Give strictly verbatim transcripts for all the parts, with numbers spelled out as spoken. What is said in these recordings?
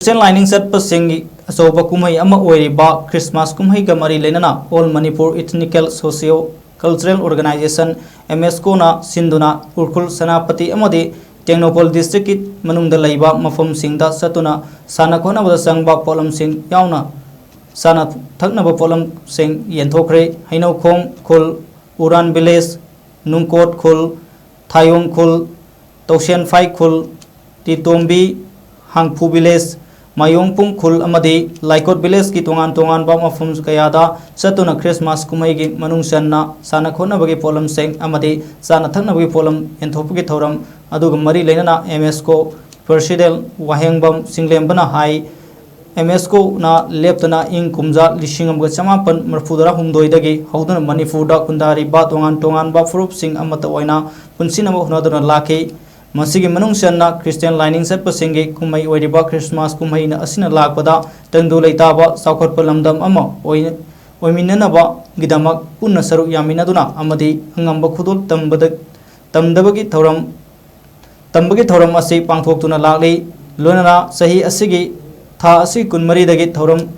Christian ꯂꯥꯏꯅꯤꯡ ꯆꯠꯄꯁꯤꯡꯒꯤ ꯑꯆꯧꯕ ꯀꯨꯝꯍꯩ ꯑꯃ ꯑꯣꯏꯔꯤꯕ ꯈ꯭ꯔꯤꯁꯃꯥꯁ ꯀꯨꯝꯍꯩꯒ ꯃꯔꯤ ꯂꯩꯅꯅ All Manipur Ethnical Socio Cultural Organization, M S C O, ꯅ ꯁꯤꯟꯗꯨꯅ ꯎꯈ꯭ꯔꯨꯜ, ꯁꯦꯅꯥꯄꯇꯤ ꯑꯃꯗꯤ ꯇꯦꯡꯅꯧꯄꯜ district ꯀꯤ ꯃꯅꯨꯡꯗ ꯂꯩꯕ ꯃꯐꯝꯁꯤꯡꯗ ꯆꯠꯇꯨꯅ ꯁꯥꯟꯅ ꯈꯣꯠꯅꯕꯗ ꯆꯪꯕ ꯄꯣꯠꯂꯝꯁꯤꯡ ꯌꯥꯎꯅ ꯆꯥꯅ ꯊꯛꯅꯕ ꯄꯣꯠꯂꯝꯁꯤꯡ ꯌꯦꯟꯊꯣꯛꯈ꯭ꯔꯦ꯫ ꯍꯩꯅꯧꯈꯣꯡ ꯈꯨꯜ, ꯎꯔꯥꯟ village, ꯅꯨꯡꯀꯣꯠ ꯈꯨꯜ, ꯊꯥꯌꯣꯡ ꯈꯨꯜ, ꯇꯧꯁꯦꯟꯐꯥꯏ ꯈꯨꯜ, ꯇꯤꯇꯣꯝꯕꯤ, ꯍꯥꯡꯐꯨ village, ꯃꯥꯌꯣꯡꯄꯨꯡ ꯈꯨꯜ ꯑꯃꯗꯤ ꯂꯥꯏꯀꯣꯠ village ꯀꯤ ꯇꯣꯉꯥꯟ ꯇꯣꯉꯥꯟꯕ ꯃꯐꯝ ꯀꯌꯥꯗ ꯆꯠꯇꯨꯅ ꯈ꯭ꯔꯤꯁꯃꯥꯁ ꯀꯨꯝꯍꯩꯒꯤ ꯃꯅꯨꯡ ꯆꯟꯅ ꯁꯥꯟꯅ ꯈꯣꯠꯅꯕꯒꯤ ꯄꯣꯠꯂꯝꯁꯤꯡ ꯑꯃꯗꯤ ꯆꯥꯅ ꯊꯛꯅꯕꯒꯤ ꯄꯣꯠꯂꯝ ꯌꯦꯟꯊꯣꯛꯄꯒꯤ ꯊꯧꯔꯝ ꯑꯗꯨꯒ ꯃꯔꯤ ꯂꯩꯅꯅ M S C O President ꯋꯥꯍꯦꯡꯕꯝ ꯆꯤꯡꯂꯦꯝꯕꯅ ꯍꯥꯏ, M S C O ꯅ ꯂꯦꯞꯇꯅ ꯏꯪ ꯀꯨꯝꯖꯥ ꯂꯤꯁꯤꯡ ꯑꯃꯒ ꯆꯃꯥꯄꯟ ꯃꯔꯤꯐꯨꯇꯔꯥ ꯍꯨꯝꯗꯣꯏꯗꯒꯤ ꯍꯧꯗꯨꯅ ꯃꯅꯤꯄꯨꯔꯗ ꯈꯨꯟꯗꯥꯔꯤꯕ ꯇꯣꯉꯥꯟ ꯇꯣꯉꯥꯟꯕ ꯐꯨꯔꯨꯞꯁꯤꯡ ꯑꯃꯠꯇ ꯑꯣꯏꯅ ꯄꯨꯟꯁꯤꯟꯅꯕ ꯍꯣꯠꯅꯗꯨꯅ ꯂꯥꯛꯈꯤ꯫ ꯃꯁꯤꯒꯤ ꯃꯅꯨꯡ ꯆꯟꯅ ꯈ꯭ꯔꯤꯁꯇꯤꯌꯥꯟ ꯂꯥꯏꯅꯤꯡ ꯆꯠꯄꯁꯤꯡꯒꯤ ꯀꯨꯝꯍꯩ ꯑꯣꯏꯔꯤꯕ ꯈ꯭ꯔꯤꯁꯃꯥꯁ ꯀꯨꯝꯍꯩ ꯑꯁꯤꯅ ꯂꯥꯛꯄꯗ ꯇꯪꯗꯨ ꯂꯩꯇꯥꯕ ꯆꯥꯎꯈꯠꯄ ꯂꯝꯗꯝ ꯑꯃ ꯑꯣꯏ-, ꯑꯣꯏꯃꯤꯟꯅꯅꯕꯒꯤꯗꯃꯛ ꯄꯨꯟꯅ ꯁꯔꯨꯛ ꯌꯥꯃꯤꯟꯅꯗꯨꯅ ꯑꯃꯗꯤ ꯑꯉꯝꯕ ꯈꯨꯗꯣꯜ ꯇꯝꯕꯗ, ꯇꯝꯗꯕꯒꯤ ꯊꯧꯔꯝ, ꯇꯝꯕꯒꯤ ꯊꯧꯔꯝ ꯑꯁꯤ ꯄꯥꯡꯊꯣꯛꯇꯨꯅ ꯂꯥꯛꯂꯤ꯫ ꯂꯣꯏꯅꯅ ꯆꯍꯤ ꯑꯁꯤꯒꯤ ꯊꯥ ꯑꯁꯤ ꯀꯨꯟꯃꯔꯤꯗꯒꯤ ꯊꯧꯔꯝ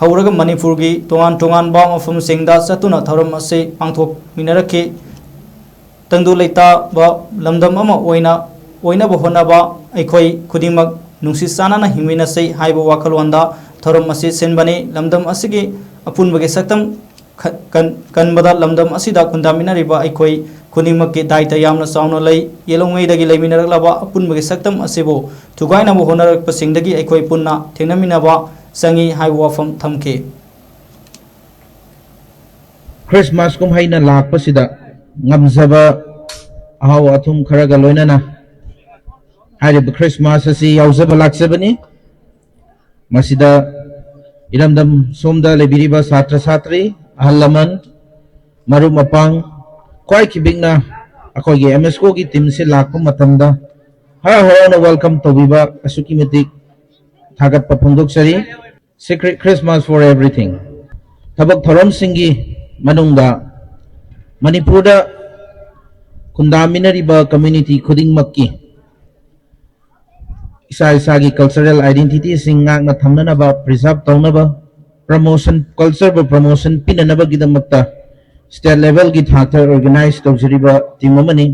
ꯍꯧꯔꯒ ꯃꯅꯤꯄꯨꯔꯒꯤ ꯇꯣꯉꯥꯟ ꯇꯣꯉꯥꯟꯕ ꯃꯐꯝꯁꯤꯡꯗ ꯆꯠꯇꯨꯅ ꯊꯧꯔꯝ ꯑꯁꯤ ꯄꯥꯡꯊꯣꯛꯃꯤꯟꯅꯔꯛꯈꯤ꯫ ꯇꯪꯗꯨ ꯂꯩꯇꯥꯕ ꯂꯝꯗꯝ ꯑꯃ ꯑꯣꯏꯅ, ꯑꯣꯏꯅꯕ ꯍꯣꯠꯅꯕ ꯑꯩꯈꯣꯏ ꯈꯨꯗꯤꯡꯃꯛ ꯅꯨꯡꯁꯤ ꯆꯥꯟꯅꯅ ꯍꯤꯡꯃꯤꯟꯅꯁꯤ ꯍꯥꯏꯕ ꯋꯥꯈꯜꯂꯣꯟꯗ ꯊꯧꯔꯝ ꯑꯁꯤ ꯁꯤꯟꯕꯅꯤ꯫ ꯂꯝꯗꯝ ꯑꯁꯤꯒꯤ ꯑꯄꯨꯟꯕꯒꯤ ꯁꯛꯇꯝ ꯈ-, ꯀꯟ-, ꯀꯟꯕꯗ ꯂꯝꯗꯝ ꯑꯁꯤꯗ ꯈꯨꯟꯗꯥꯃꯤꯟꯅꯔꯤꯕ ꯑꯩꯈꯣꯏ ꯈꯨꯗꯤꯡꯃꯛꯀꯤ ꯗꯥꯏꯇ ꯌꯥꯝꯅ ꯆꯥꯎꯅ ꯂꯩ꯫ ꯌꯦꯜꯍꯧꯉꯩꯗꯒꯤ ꯂꯩꯃꯤꯟꯅꯔꯛꯂꯕ ꯑꯄꯨꯟꯕꯒꯤ ꯁꯛꯇꯝ ꯑꯁꯤꯕꯨ ꯊꯨꯒꯥꯏꯅꯕ ꯍꯣꯠꯅꯔꯛꯄꯁꯤꯡꯗꯒꯤ ꯑꯩꯈꯣꯏ ꯄꯨꯟꯅ ꯊꯦꯡꯅꯃꯤꯟꯅꯕ ꯆꯪꯏ ꯍꯥꯏꯕ ꯋꯥꯐꯝ ꯊꯝꯈꯤ꯫ ꯈ꯭ꯔꯤꯁꯃꯥꯁ ꯀꯨꯝꯍꯩꯅ ꯂꯥꯛꯄꯁꯤꯗ ꯉꯝꯖꯕ ꯑꯍꯥꯎ ꯑꯊꯨꯝ ꯈꯔꯒ ꯂꯣꯏꯅꯅ ꯍꯥꯏꯔꯤꯕ ꯈ꯭ꯔꯤꯁꯃꯥꯁ ꯑꯁꯤ ꯌꯥꯎꯖꯕ ꯂꯥꯛꯆꯕꯅꯤ꯫ ꯃꯁꯤꯗ ꯏꯔꯝꯗꯝ ꯁꯣꯝꯗ ꯂꯩꯕꯤꯔꯤꯕ ꯁꯥꯇ꯭ꯔ ꯁꯥꯇ꯭ꯔꯤ, ꯑꯍꯜ ꯂꯃꯟ, ꯃꯔꯨꯞ ꯃꯄꯥꯡ, ꯈ꯭ꯋꯥꯏ ꯈꯤꯕꯤꯛꯅ ꯑꯩꯈꯣꯏꯒꯤ M S C O ꯒꯤ team ꯁꯤ ꯂꯥꯛꯄ ꯃꯇꯝꯗ ꯍꯔꯥꯎ ꯍꯔꯥꯎꯅ welcome ꯇꯧꯕꯤꯕ ꯑꯁꯨꯛꯀꯤ ꯃꯇꯤꯛ ꯊꯥꯒꯠꯄ ꯐꯣꯡꯗꯣꯛꯆꯔꯤ꯫ Secret Christmas for everything꯫ ꯊꯕꯛ ꯊꯧꯔꯝꯁꯤꯡꯒꯤ ꯃꯅꯨꯡꯗ ꯃꯅꯤꯄꯨꯔꯗ ꯈꯨꯟꯗꯥꯃꯤꯟꯅꯔꯤꯕ community ꯈꯨꯗꯤꯡꯃꯛꯀꯤ ꯏꯁꯥ ꯏꯁꯥꯒꯤ ꯀꯜꯆꯔꯦꯜ ꯑꯥꯏꯗꯦꯟꯇꯤꯇꯤꯁꯤꯡ ꯉꯥꯛꯅ ꯊꯝꯅꯅꯕ, ꯄ꯭ꯔꯤꯖꯥꯔꯕ ꯇꯧꯅꯕ, ꯄ꯭ꯔꯃꯣꯁꯟ, ꯀꯜꯆꯔꯕꯨ ꯄ꯭ꯔꯃꯣꯁꯟ ꯄꯤꯅꯅꯕꯒꯤꯗꯃꯛꯇ ꯁ꯭ꯇꯦꯠ ꯂꯦꯚꯦꯜꯒꯤ ꯊꯥꯛꯇ ꯑꯣꯔꯒꯅꯥꯏꯖ ꯇꯧꯖꯔꯤꯕ ꯇꯤꯝ ꯑꯃꯅꯤ꯫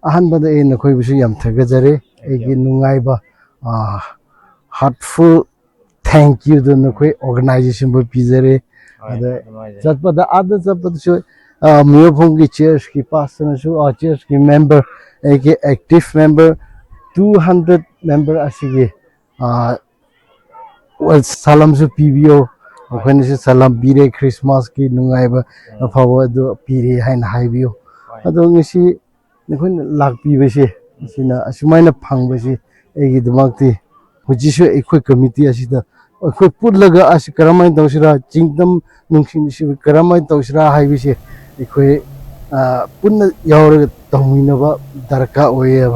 ꯑꯍꯥꯟꯕꯗ ꯑꯩ ꯅꯈꯣꯏꯕꯨꯁꯨ ꯌꯥꯝ ꯊꯥꯒꯠꯆꯔꯤ꯫ ꯑꯩꯒꯤ ꯅꯨꯡꯉꯥꯏꯕ, heartful thank you ꯗꯨ ꯅꯈꯣꯏ ꯑꯣꯔꯒꯅꯥꯏꯖꯦꯁꯟꯕꯨ ꯄꯤꯖꯔꯤ꯫ ꯑꯗ ꯆꯠꯄꯗ, ꯑꯥꯗ ꯆꯠꯄꯗꯁꯨ, ꯑ, ꯃꯤꯌꯣꯐꯝꯒꯤ ꯆꯔꯆꯀꯤ ꯄꯥꯁꯇꯔꯅꯁꯨ, ꯑ, ꯆꯔꯆꯀꯤ ꯃꯦꯝꯕꯔ, ꯑꯩꯒꯤ active member, two hundred member ꯑꯁꯤꯒꯤ, ꯑ, ꯁꯂꯥꯝꯁꯨ ꯄꯤꯕꯤꯌꯣ꯫ ꯑꯩꯈꯣꯏꯅꯁꯨ ꯁꯂꯥꯝ ꯄꯤꯔꯦ, ꯈ꯭ꯔꯤꯁꯃꯥꯁꯀꯤ ꯅꯨꯡꯉꯥꯏꯕ ꯑꯐꯕ ꯑꯗꯨ ꯄꯤꯔꯦ ꯍꯥꯏꯅ ꯍꯥꯏꯕꯤꯌꯨ꯫ ꯑꯗꯣ ꯉꯁꯤ ꯅꯈꯣꯏꯅ ꯂꯥꯛꯄꯤꯕꯁꯦ, ꯑꯁꯤꯅ ꯑꯁꯨꯃꯥꯏꯅ ꯐꯪꯕꯁꯤ ꯑꯩꯒꯤꯗꯃꯛꯇꯤ ꯍꯧꯖꯤꯛꯁꯨ ꯑꯩꯈꯣꯏ ꯀꯃꯤꯇꯤ ꯑꯁꯤꯗ ꯑꯩꯈꯣꯏ ꯄꯨꯜꯂꯒ ꯑꯁꯤ ꯀꯔꯝꯍꯥꯏꯅ ꯇꯧꯁꯤꯔꯥ, ꯆꯤꯡꯗꯝ ꯅꯨꯡꯁꯤꯡꯁꯤ ꯀꯔꯝꯍꯥꯏꯅ ꯇꯧꯁꯤꯔꯥ ꯍꯥꯏꯕꯁꯦ ꯑꯩꯈꯣꯏ, ꯑ, ꯄꯨꯟꯅ ꯌꯥꯎꯔꯒ ꯇꯧꯃꯤꯟꯅꯕ ꯗꯔꯀꯥꯔ ꯑꯣꯏꯌꯦꯕ꯫